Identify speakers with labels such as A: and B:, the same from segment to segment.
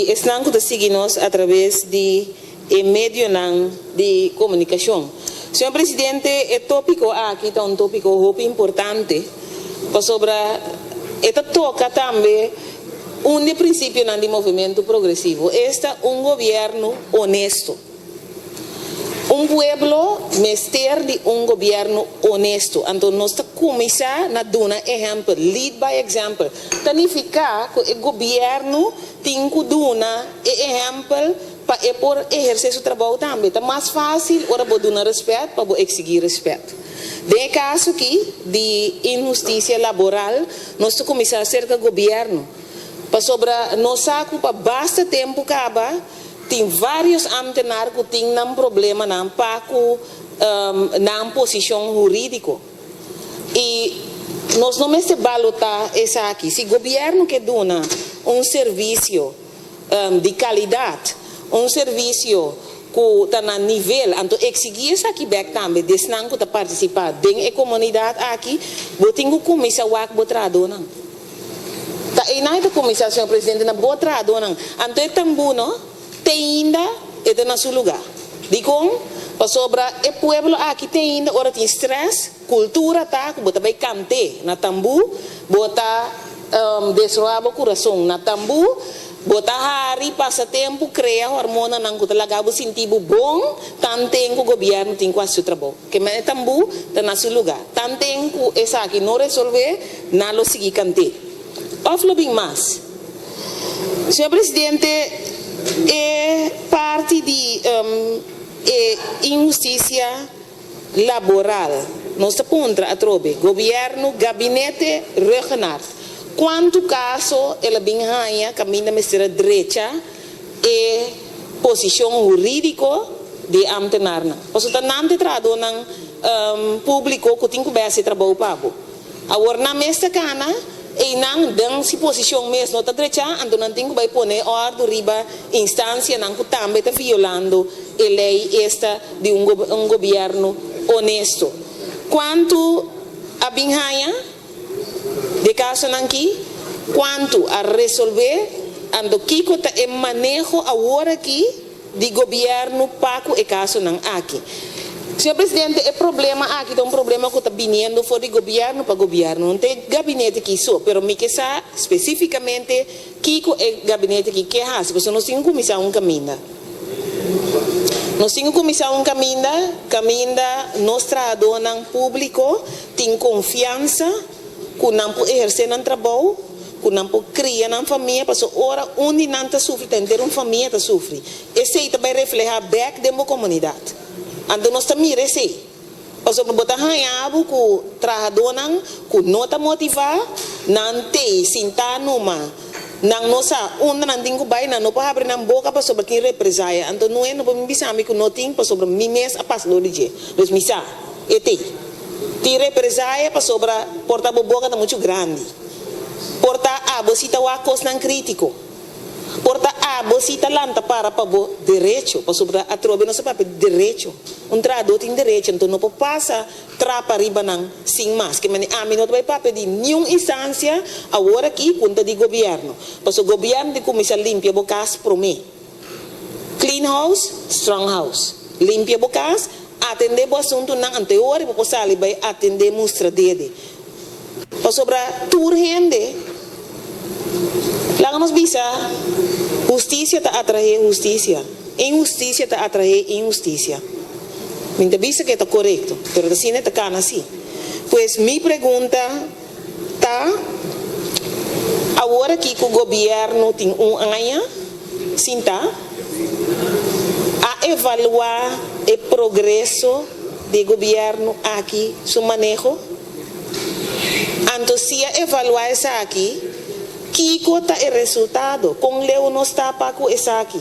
A: I esnan ku ta sigui nos a traves di e medionan di komunikashon. Señor Presidente, e tópiko aki ta un tópiko hopi importante pasobra e ta toka tambe un di e prinsipionan di Movementu Progresivo, esta un gobièrnu honesto. Un pueblo mester di un gobièrnu honesto. Anto nos ta kuminsá na duna ehèmpel, lead by example. Ta nifiká ku e gobièrnu tin ku duna e ehèmpel pa e por ehersé su trabou tambe. Ta mas fásil ora bo duna rèspèt pa bo eksigí rèspèt. Den e kaso akí di inhustisia laboral, nos ta kuminsá serka gobièrnu. Pasobra nos sa ku pa basta tempu kaba, Tin vários ámtenar ku tin nan problemanan pa ku nan posishon hurídiko. I nos no mester balotá esaki. Si gobièrnu ke duna un servisio di kalidat, un servisio ku ta na nivel, anto eksigí esaki bèk tambe di esnan ku ta partisipá den e komunidat aki, bo tin ku kuminsá wak bo trahadónan. Ta einan e ta kuminsá, señor presidente, na bo trahadónan. Anto e tambú no, te ainda e ta na su lugá. Dikon? Pasobra e pueblo aki te ainda ora tin strès, kultura ta ku bo ta bai kant'é na tambú, bo ta desroá bo kurason na tambú, bo ta hari, pasa tempu, krea hormonanan ku ta laga bo sinti bo bon, tanten ku gobièrnu tin ku hasi su trabou. Ke men e tambú ta na su lugá. Tanten ku esaki no resolvé, nan lo sigui kant'é. Òf lo bin mas. Señor Presidente, e parti di e inhustisia laboral, nos ta puntra atrobe, Gobièrnu, Gabinete Rhuggenaath, kuantu kaso el a bin haña kaminda mester a drecha e posishon hurídiko di e ámtenarnan. Pasobra ta nan ta e trahadónan públiko ku tin ku bai hasi e trabou pa bo. Awor nan mes ta kana einan den si posishon mes no ta drechá, anto nan tin ku bai pone òrdu riba instansianan ku tambe ta violando e lei esta di un un gobièrnu honesto. Kuantu a bin haña? De kasonan ki, kuantu a resolvé, anto kiko ta e maneho awor aki di gobièrnu pa ku e kasonan aki? Señor Presidente, e problema aki ta un problema ku ta biniendo for di gobièrnu pa gobièrnu, no ta e gabinete aki so, pero mi ke sa spesífikamente kiko e gabinete aki ke hasi, pasobra nos tin ku kuminsá un kaminda. Nos tin ku kuminsá un kaminda, kaminda nos trahadónan públiko tin konfiansa ku nan por ehersé nan trabou, ku nan por kria nan famia, pasobra ora un di nan ta sufri ta henter un famia ta sufri. Esei ta bai reflehá bèk den bo komunidat. Anto nos ta mira esei. Pasobra bo ta haña bo ku trahadónan ku no ta motivá, nan t'ei sintá numa, nan no sa unda nan tin ku bai, nan no por habri nan boka pasobra tin represaya. Anto Noe no por bin bisa mi ku no tin pasobra mi mes a pasa dor di dje. Dus mi sa, e t'ei. Tin represaya pasobra por ta bo boka ta muchu grandi. Por ta abo si ta wak kosnan krítiko. Por ta abo si ta lanta para pa bo derecho, pasobra atrobe nos ta papia di derecho. Un trahadó tin derecho, anto no por pasa trapa riba nan sin mas. Ke manera ami no ta bai papia di niun instancia awor aki ku ta di gobierno, pasobra gobierno tin kuminsá limpia bo kas promé. Clean house, strong house. Limpia bo kas, atendé bo asuntunan, anto e ora bo por sali bai atendé mustra dede. Pasobra tur hende, laga nos bisa, hustisia ta atraé hustisia, inhustisia ta atraé inhustisia. Mi no ta bisa ku e ta korekto, pero ta asina e ta kana si. Pues mi pregunta ta, awor aki ku gobièrnu tin un aña sintá, a evaluá e progreso di e gobièrnu aki su maneho? Anto si a evaluá esaki, kiko ta e resultado? Kon leu nos ta pa ku esaki?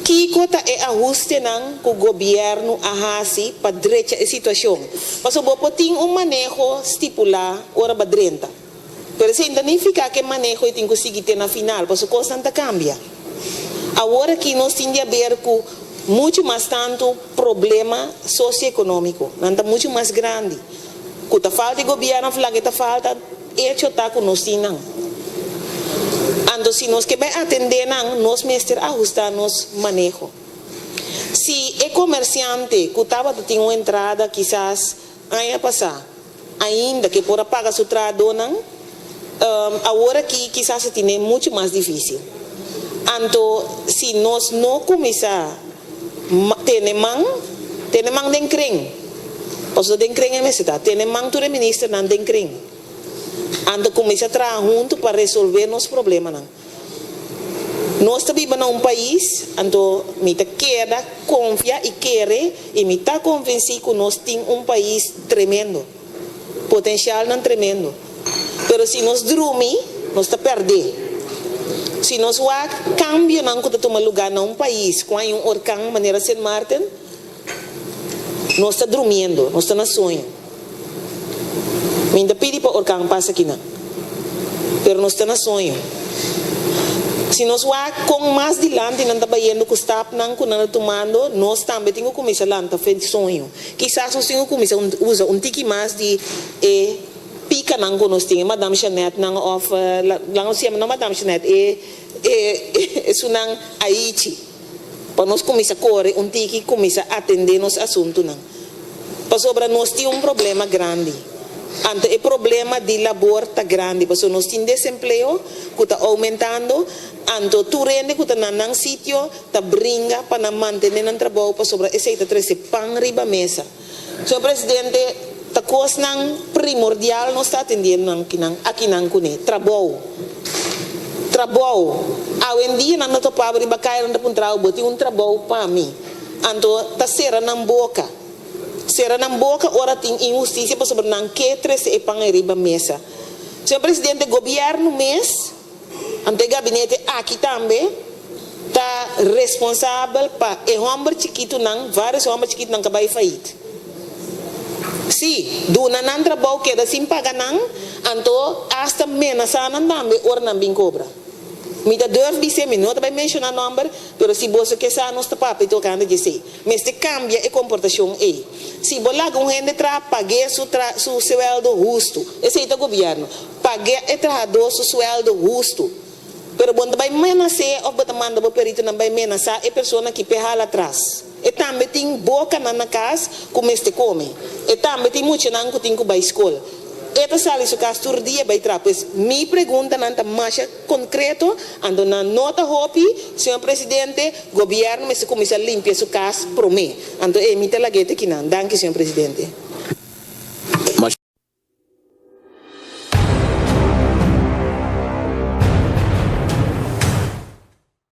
A: Kiko ta e ahustenan ku gobièrnu a hasi pa drecha e situashon? Pasobra bo por tin un maneho stipulá ora bo a drenta, pero esei no ta nifiká ku e maneho ei tin ku sigui te na final, pasobra kosnan ta kambia. Awor aki nos tin di haber ku muchu mas tantu problema sosioekonómiko, nan ta muchu mas grandi. Ku ta falta di gobièrnu of laga e ta falta, echo ta ku nos tin nan. Anto si nos ke bai atendé nan, nos mester ahustá nos maneho. Si e komersiante ku tabata tin un entrada kisas aña pasá ainda ke por a paga su trahadónan, awor aki kisas e tine muchu mas difísil. Anto si nos no kuminsá tene man, tene man den kren, pasobra den kren e mester ta, tene man tur e ministernan den kren. Anto kuminsá traha huntu pa resolvé nos problemanan. Nos ta biba na un pais, anto mi ta keda konfia i kere i mi ta konvensí ku nos tin un pais tremendo, potensialnan tremendo. Pero si nos drumi, nos ta pèrdé. Si nos wak kambionan ku ta tuma lugá na un pais ku hay un orkan manera Sint Maarten, nos ta drumiendo, nos ta na soño. Mi no ta pidi pa orkan pasa akinan, pero nos ta na soño. Si nos wak kon mas dilanti nan ta bayendo ku stapnan ku nan ta tumando, nos tambe tin ku kuminsá lanta fe di soño. Kisas nos tin ku kuminsá usa un tiki mas di e pikanan ku nos tin, e Madame Jeanettenan òf laga nos yama no Madame Jeanette, e esunnan Aichi. Pa nos kuminsá kore un tiki kuminsá atendé nos asuntunan. Pasobra nos tin un problema grandi. Anto e problema di labor ta grandi pasobra nos tin desempleo ku ta oumentando, anto tur hende ku ta na nan sitio ta bringa pa nan mantené nan trabou pasobra esei ta trese pan riba mesa. Señor Presidente, ta kosnan primordial nos ta atendiendo nan akinan kuné, trabou. Trabou. Awendia nan ta topa bo riba kaya nan ta puntra bo, bo tin un trabou pa mi? Anto ta sera nan boka. Sera nan boka ora tin inhustisia pasobra nan ke trese e pan riba mesa. Señor Presidente, Gobierno mes, anto e gabinete aki tambe, ta responsabel pa e homber chikitonan, varios homber chikitonan ka bai fayit. Si, duna nan trabou keda sin paga nan, anto hasta menasa nan tambe ora nan bin kobra. Mi ta durf bis'é, mi no ta bai menshoná nòmber, pero si boso ke sa nos ta papia tokante di esei. Mester kambia e komportashon ei. Si bo laga un hende traha, pag'é su tra su suèldo hustu. Esei ta gobièrnu. Pag'é e trahadó su suèldo hustu. Pero bo no ta bai menas'é òf bo ta manda bo peritonan bai menasá e persona ki p'e hala atras. E tambe tin bokanan na kas ku mester kome. E tambe tin muchanan ku tin ku bai skol. E ta sali su kas tur dia bai traha. Pues mi preguntanan ta masha konkreto, anto nan no ta hopi, señor Presidente, Gobierno mester kuminsá limpia su kas promé. Anto e mi ta lag'é te kinan. Danki, señor Presidente.